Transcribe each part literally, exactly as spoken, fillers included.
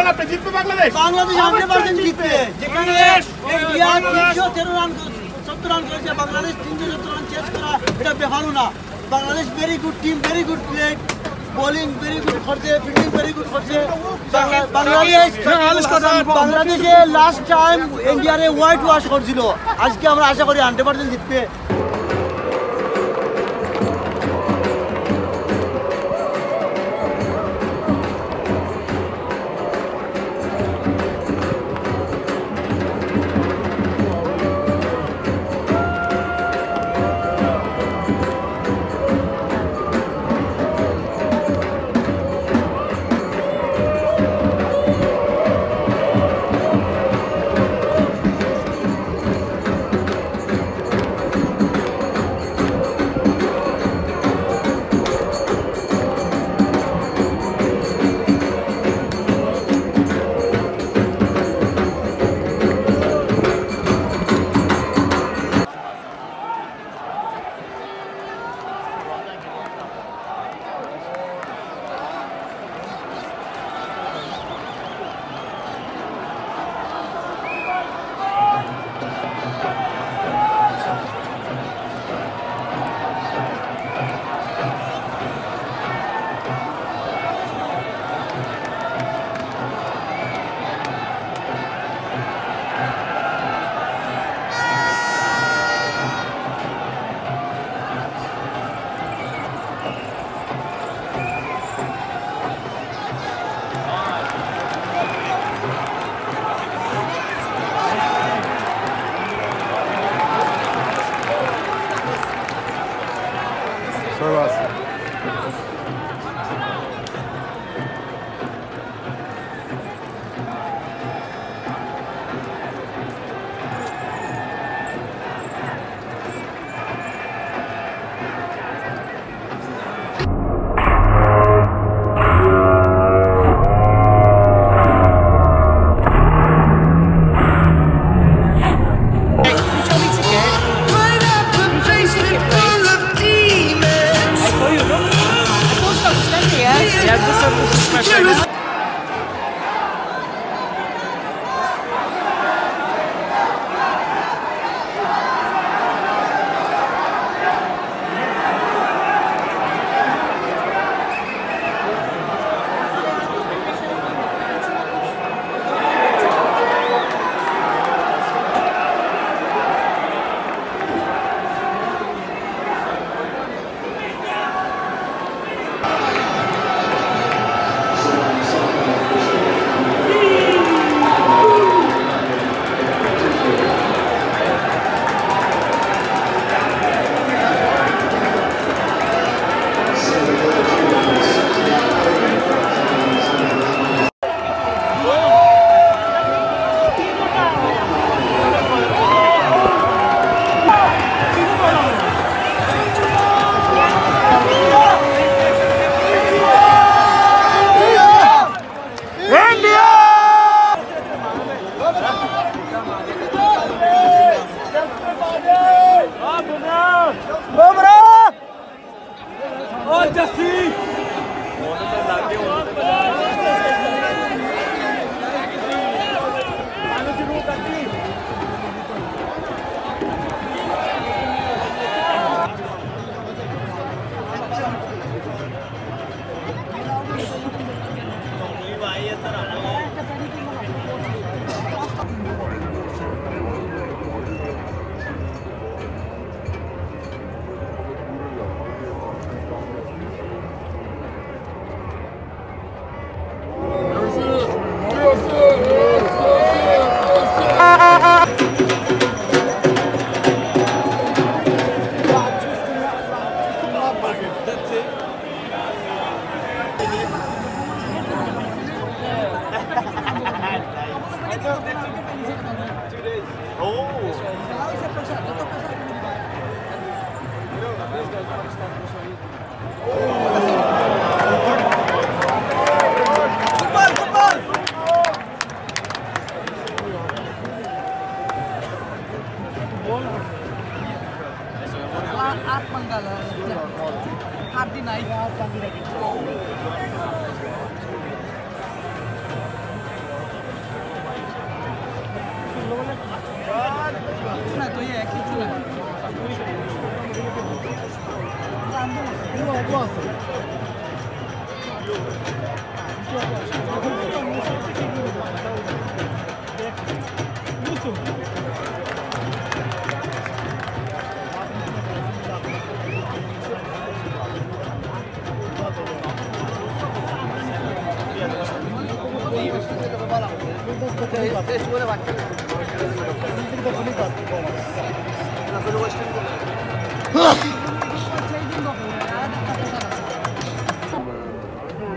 আপনি জিতবে বাংলাদেশ? Bangladesh hundred percent জিতবে। যেখানে ইন্ডিয়া তিনশো তেরো রান, সত্তর রান করেছে, বাংলাদেশ তিনশো সত্তর রান চেস করা, এটা ব্যাপারও না। Bangladesh very good team, very good player, bowling very good করছে, ফিল্ডিং ভেরি গুড করছে। বাংলা- বাংলাদেশ, বাংলাদেশে লাস্ট টাইম ইন্ডিয়ারে হোয়াইট ওয়াশ করছিল, আজকে আমরা আশা করি হান্ড্রেড পার্সেন্ট জিতবে। Yeah, this is, this is my friend.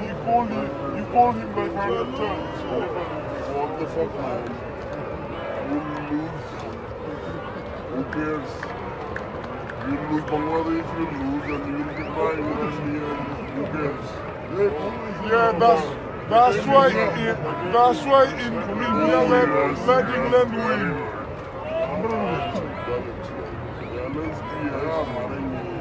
You called him, you called him like hundred times. What the fuck, man? We'll lose. Who cares? You'll lose Bangladesh, you'll lose, and you'll be crying and me, and who cares? Yeah, that's, that's why in, that's why in, in India, let, let England win. Balance ki hai, hamare nahi.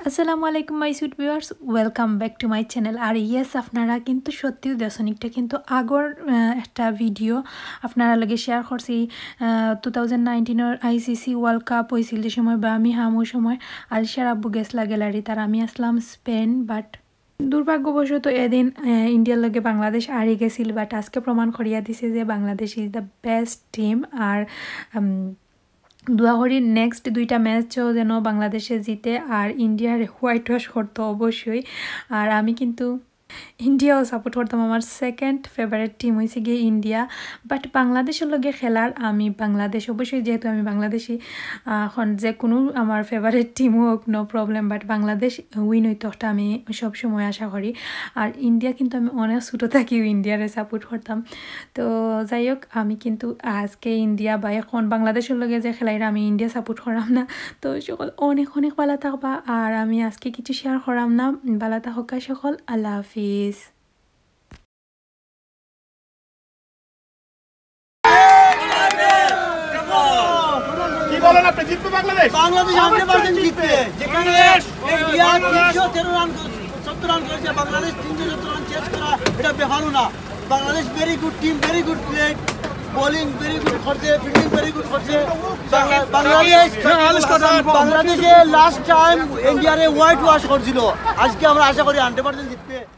আসসালামু আলাইকুম my sweet viewers, welcome back to my channel। আর yes, আপনারা কিন্তু সত্যিউ দেখছইন, একটা কিন্তু আগর আহ, একটা ভিডিও আপনারার লগে শেয়ার করছি। টু থাউজেন্ড নাইনটিনর আইসিসি ওয়ার্ল্ড কাপ অইছিল যে সময়, বার্মিংহামর সময় আলশার আব্বু গেছলা গ্যালারিত, আর আমি আছলাম স্পেন। বাট দুর্ভাগ্যবশত এদিন আহ, ইন্ডিয়ার লগে বাংলাদেশ হারি গেছিল, বাট আজকে প্রমাণ করিয়া দিছে যে Bangladesh is the best team। আর উম, দোয়া করি নেক্সট দুইটা ম্যাচও যেন বাংলাদেশে জিতে আর ইন্ডিয়ারে হোয়াইট ওয়াশ করতো অবশ্যই। আর আমি কিন্তু ইন্ডিয়াও সাপোর্ট করতাম। আমার সেকেন্ড ফেভারিট টিম হইছে গিয়ে ইন্ডিয়া, বাট বাংলাদেশর লগে খেলার আমি বাংলাদেশ, অবশ্যই যেহেতু আমি বাংলাদেশি, আহ, এখন যে কোনো আমার ফেভারিট টিমও হোক, নো প্রবলেম, বাট বাংলাদেশ উইন হইতো একটা আমি সবসময় আশা করি। আর ইন্ডিয়া কিন্তু আমি অনেক ছোটো থাকিও ইন্ডিয়ারে সাপোর্ট করতাম। তো যাই হোক, আমি কিন্তু আজকে ইন্ডিয়া বা এখন বাংলাদেশর লগে যে খেলাইরা আমি ইন্ডিয়া সাপোর্ট করাম না। তো সকল অনেক অনেক ভালা থাকবা, আর আমি আজকে কিছু শেয়ার করাম না। ভালা থাকবা সকল, আল্লাহ হাফিজ। কি বলেন আপনি, জিতবে বাংলাদেশ? বাংলাদেশ হান্ড্রেড পার্সেন্ট জিতবে। যেখানে ইন্ডিয়া তিনশো তেরো রান, সত্তর রান করেছে, বাংলাদেশ তিনশো সত্তর রান চেস করা, এটা ব্যাপারও না। Bangladesh very good team, very good plate, bowling very good করছে, ফিল্ডিং ভেরি গুড করছে। বাংলা- বাংলাদেশ বাংলাদেশে লাস্ট টাইম ইন্ডিয়ারে হোয়াইট ওয়াশ করছিল। আজকে আমরা আশা করি হান্ড্রেড পার্সেন্ট জিতবে।